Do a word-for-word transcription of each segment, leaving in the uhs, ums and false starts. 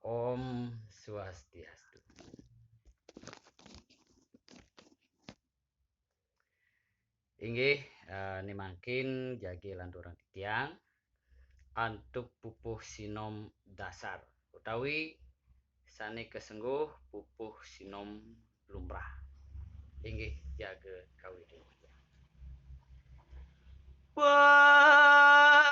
Om Swastiastu. Inggih, eh, ni mangkin jagi lanturang titiang antuk pupuh sinom dasar utawi sane kasengguh pupuh sinom lumrah. Inggih jaga kawedin. Pakuh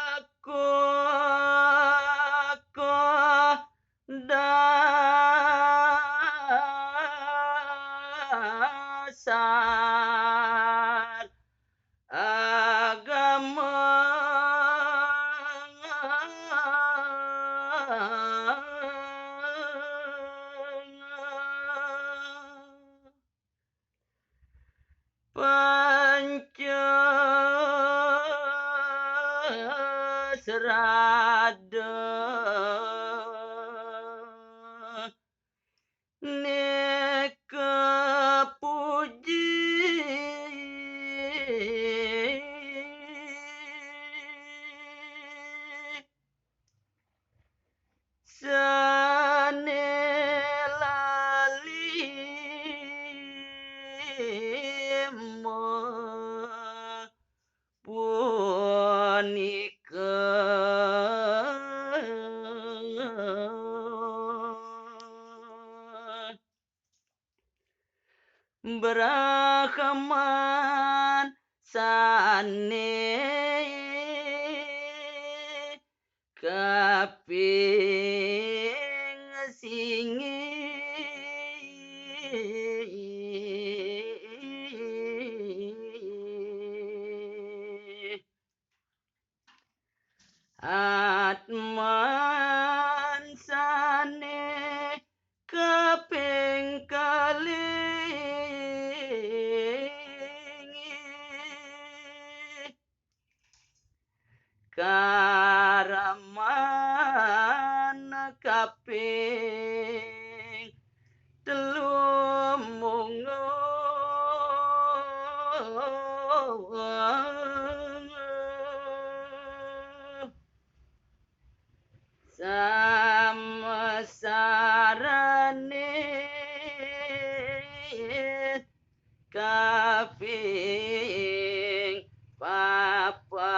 dasar agama. Panca srada neka puji. Sane lali punika Brahman sane kaping singgih. Atman sane kaping kalih. Karaman kaping telu mungguh. Samasarane kaping papangan.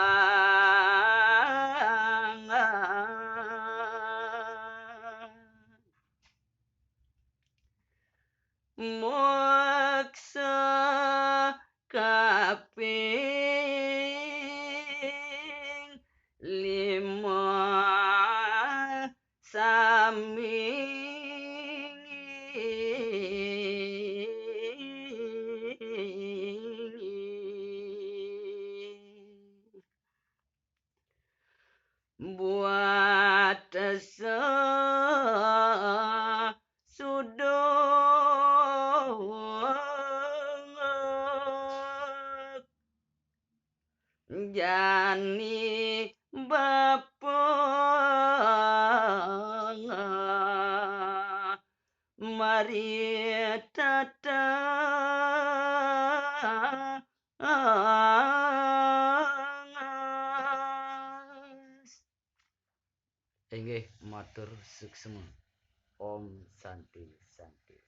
Moksa kaping lima sami. Buat sesuduk jani bapa mari tata Inggih matur suksma. Om Santi Santi.